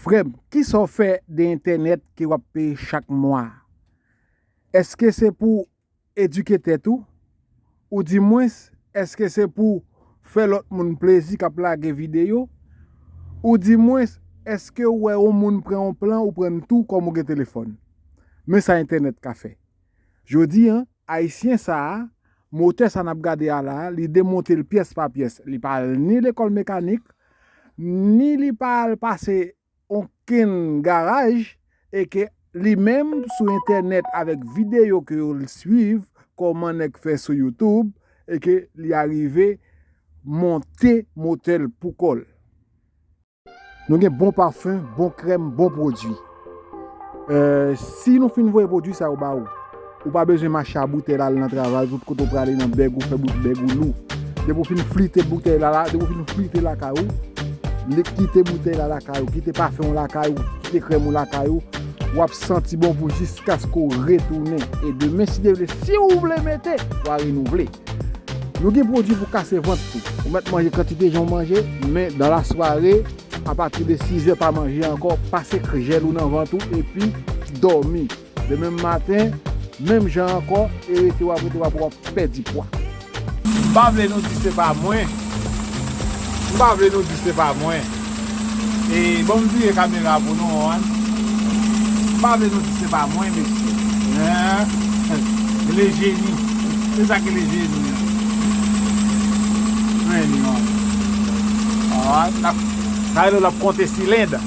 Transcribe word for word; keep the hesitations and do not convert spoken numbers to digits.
Frè m, kisa w fè de entènèt ke w ap peye chak mwa? Èske se pou edike tèt ou? Oudimwens, èske se pou fè lòt moun plezi k ap lage videyo? Oudimwens, èske w wè yon moun pran yon plan, ou pran l tou kòm ou gen telefòn? Men sa entènèt ka fè. Jodi a, Ayisyen sa a, motè sa n ap gade a la, li demonte l pyès pa pyès. Li pa al ni lekòl mekanik, ni li pa al pase okenn garaj, e ke li menm sou entènèt avèk videyo ke yo swiv, kòman nèg fè sou YouTube, e ke li arive monte motè l pou kò l. Nou gen bon pafen, bon krèm, bon pwodui. Eh, si nou fin voye pwodui sa yo ba ou, ou pa bezwen mache a boutèy la al nan travay, tout kote w prale nan bèg ou, fè bout bèg ou lou. Depi w fin flite boutèy la, la, depi w fin flite lakay ou, li kite boutèy la lakay ou, kite pafen w lakay ou, kite krèm ou lakay ou, w ap santi bon pou jiskaske w retounen. E demen, si Dye vle, si w vle mete, w a renouvle. Nou gen pwodui pou kase vant tou. Ou mèt manje kantite jan w manje, men dan lasware, apati de sizè pa manje ankò, pase jèl ou nan vant ou epi dòmi. Demen maten, menm jan ankò, e rete w ap rete w ap w ap pèdi pwa. M pa vle nou di se pa mwen. M pa vle nou di se pa mwen. E ban m vire kamera pou nou, an. M pa vle nou di se pa mwen, mesye. Hein? Le jeni. Se sa ki le jeni an. Jeni an. Alright. N ap, sa vle di w ap konte silend.